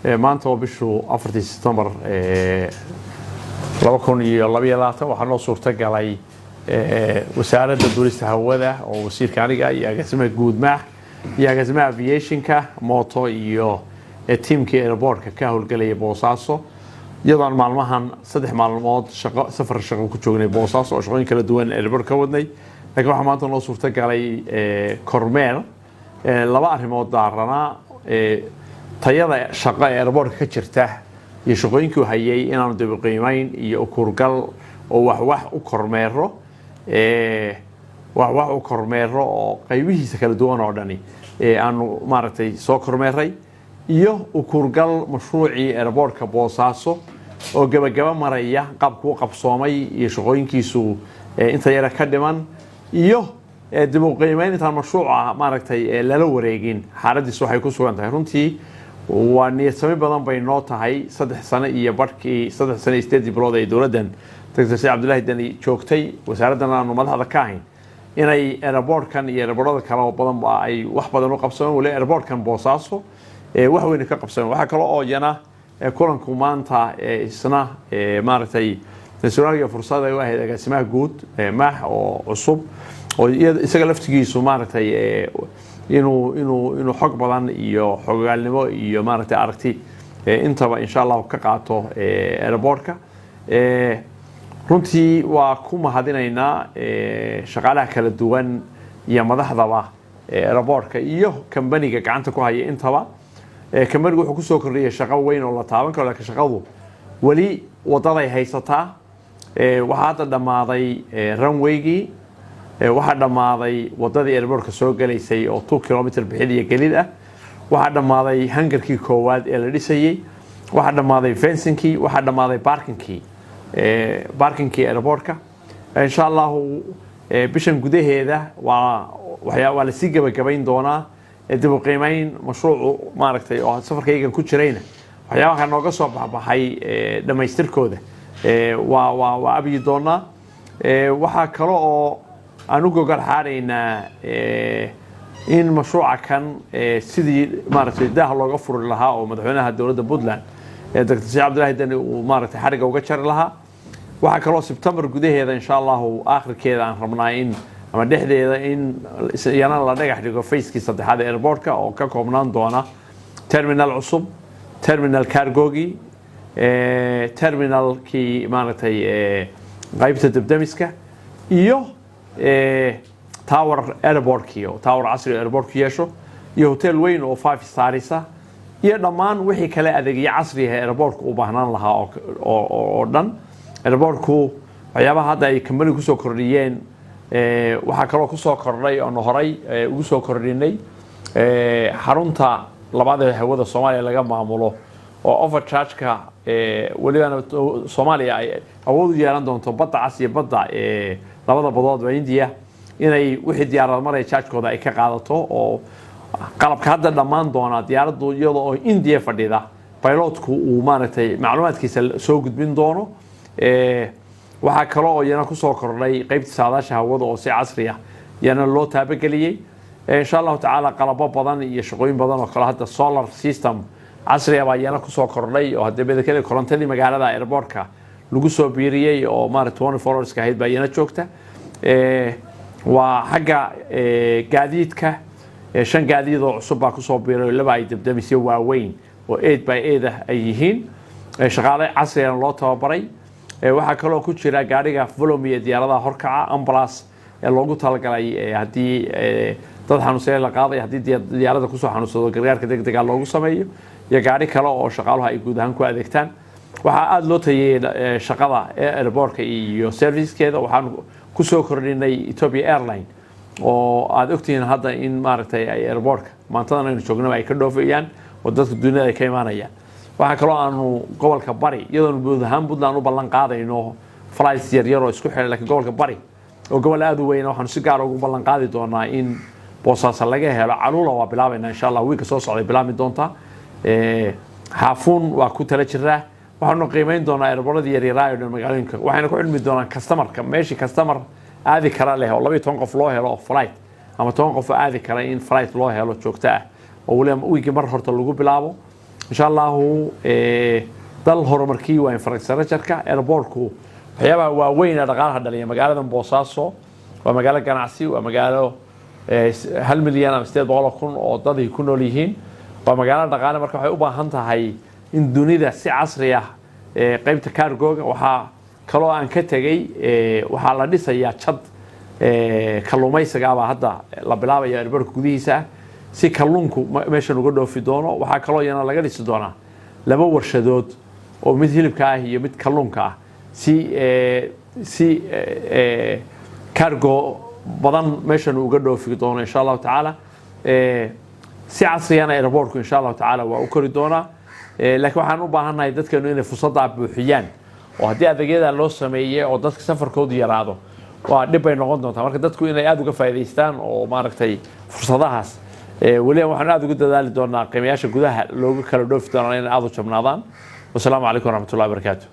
Maanta oo bishu 4-tii Sebtembar 2022, waxaa noo suurta galay Wasaaradda Duulista Hawada oo wasiirka aniga iyo agaasimaha guud Maax iyo agaasimaha aviationka Mooto iyo tiimkii airportka ka howlgelaya Boosaaso, iyadoo aan maalmahan 3 maalmood shaqo, safar shaqo ku joognay Boosaaso oo shaqooyin kala duwan airport ka wadnay. Laakiin waxaa maanta noo suurta galay kormeer laba arrimood daaranaa: tayada shaqo ee airportka ka jirta iyo shaqooyinkii uu hayay inaanu dib u qiimeyn iyo u kuurgal oo wax u kormeero, wax u kormeero oo qaybihiisa kala duwan oo dhani aanu maaragtay soo kormeeray, iyo u kuurgal mashruucii airportka Boosaaso oo gebagaba maraya, qaabku u qabsoomay iyo shaqooyinkiisu inta yara ka dhiman, iyo dib u qiimeyn intaan mashruuca maaragtay lala wareegin xaaladiisu waxay ku sugan tahay. Runtii waa niyadsami badan bay noo tahay 3 sano iyo barhkii, 3 sano iyo 8 bilood ay dowladdan Dr. Saciid Cabdullaahi Deni joogtay, wasaaraddan aanu madaxda ka ahayn, inay airportkan iyo airportada kale oo badan ba ay wax badan u qabsameen, wali airportkan Boosaaso wax weyn ka qabsameen. Waxaa kale oo iyana kulanku maanta isna maaragtay nasionaaliga fursad ay u ahayd agaasimaha guud Maax oo cusub oo isaga laftigiisu maaragtay inuu xog badan iyo xogaalnimo iyo maaragtay aragti intaba insha Allahu ka qaato airportka. Runtii waa ku mahadinaynaa shaqaalaha kala duwan iyo madaxdaba airportka iyo kambaniga gacanta ku haya intaba. Kambanigu wuxuu kusoo kordhiyay shaqo weyn oo la taaban karo, laakiin shaqadu weli wadaday haysataa. Waxaa hadda dhammaaday runwaygii, waxaa dhammaaday wadadii airportka soo galaysay oo 2 kilometer bixid iyo gelid ah, waxaa dhammaaday hangarkii koowaad ee la dhisayey, waxaa dhammaaday fencingkii, waxaa dhammaaday parkingkii airportka. Insha Allahu bishan gudaheeda waa lasii gebagabayn doonaa dib u qiimeyn mashruucu maaragtay oo safarkaygan ku jirayna waxyaabaha nooga soo baxbaxay dhammaystirkooda waa abyi doonaa. Waxaa kale oo aan u gogol xaaraynaa in mashruuca kan sidii maaragtay daah looga furi lahaa oo madaxweynaha dowladda Puntland, Dr. Saciid Cabdullaahi Deni, uu maaragtay xariga uga jari lahaa. Waxaa kaloo Sebtembar gudaheeda, insha Allahu, aakhirkeeda aan rabnaa in ama dhexdeeda in iyana la dhagax dhigo phasekii saddexaad ee airportka oo ka koobnaan doona terminal cusub, terminal cargogii, terminalkii maaragtay qaybta debdemiska iyo tower airportkii oo tower casri airportku yeesho, iyo hotel weyn oo five stars ah, iyo dhammaan wixii kale adeegyo casri ah airportku u baahnaan lahaa oo dhan. Airportku waxyaabaha hadda ay company kusoo kordhiyeen, waxaa kaloo kusoo kordhay oonu horay ugu soo kordhinay xarunta labaad ee hawada Soomaaliya laga maamulo oo overchargeka welibana Soomaaliya ay awood u yeelan doonto Badda Cas iyo badda labada badoodba India inay wixii diyaarad maraya chargekooda ay ka qaadato, oo qalabka hadda dhammaan doona diyaaraddu iyada oo India fadhida pilotku uu maaragtay macluumaadkiisa soo gudbin doono. Waxaa kaloo oo iyana kusoo kordhay qeybta saadaasha hawada oo si casri ah iyana loo taabageliyey. Insha Allahu tacaala qalabo badan iyo shaqooyin badan oo kale, hadda solar system casri ah baa iyana kusoo kordhay oo hadee bedekada korontadii magaalada airportka lagu soo biiriyey oo maarata 24 hours ahayd baa iyana joogta. Waa xagga gaadiidka, shan gaadiid oo cusub baa kusoo biiray oo laba ay debdemisyo waaweyn oo 8 by 8 ah ay yihiin, shaqaale casrigana loo tababaray. Waxaa kaloo ku jira gaadhiga volomi ee diyaaradaha horkaca, ambulance ee loogu talagalay haddii dad xanuunsanay la qaaday, haddii diyaaradda kusoo xanuunsado gargaarka degdega loogu sameeyo, iyo gaadhi kale oo shaqaaluhu ay guud ahaan ku adeegtaan. Waxaa aada loo tayeeyey shaqada airportka iyo servicekeeda. Waxaan kusoo kordhinay Ethiopia Airline oo aada ogtihiin hadda in maaragtay ay airportka maantadan aynu joognaba ay ka dhoofayaan oo dadka duniyada ay ka imaanayaan. Waxaa kaloo aanu gobolka Bari, iyadoon guud ahaan Puntland u ballan qaadayno flights yaryar oo isku xiran, lakiin gobolka Bari oo gobol aada u weyn waxaanu si gaara ugu ballan qaadi doonaa in Boosaaso laga helo. Caluula waa bilaabaynaa insha Allah, wiilka soo socday bilaabmi doontaa. Xaafuun waa ku tala jiraa. Waxaanu qiimeyn doonaa airportadii yaryaraa oo dhan magaalooyinka, waxayna ku xidhmi doonaan customerka. Meeshii customer aadi kara leh oo 12 qof loo helo oo flight ama 10 qof oo aadi kara in flight loo helo joogto ah oo weliba wiigii mar horta lagu bilaabo, insha Allahu tacaala. Insha Allahu, dal horumarkii waa infrastructure-ka. Airportku waxyaabaha waaweyn ee dhaqaalaha dhaliya magaaladan Boosaaso. Waa magaalo ganacsi, waa magaalo 1,800,000 oo dad ay ku nool yihiin, waa magaalo dhaqaale. Marka waxay u baahan tahay in dunida si casri ah qaybta cargoga. Waxaa kaloo aan ka tegey, waxaa la dhisayaa jad kalluumaysigaabaa hadda la bilaabaya airportka gudihiisa ah, si kalluunku meeshan uga dhoofi doono. Waxaa kaloo iyana laga dhisi doonaa laba warshadood oo mid hilibka ah iyo mid kalluunka ah, si cargo badan meeshan uga dhoofi doono, insha Allahu tacaala. Si casriyana airportku, insha Allahu tacaala, waa u kori doonaa. Laakiin waxaan u baahannahay dadkeenu inay fursaddaa buuxiyaan, oo haddii adeegyada loo sameeyey oo dadka safarkoodu yaraado, waa dhib bay noqon doontaa. Marka dadku inay aada uga faa'iidaystaan oo maaragtay fursadahaas. Weliba waxaan aada ugu dadaali doonaa qiimayaasha gudaha loogu kala dhoofi doonaa inay aada u jabnaadaan. Wasalaamu calaykum waraxmatullahi wabarakaatu.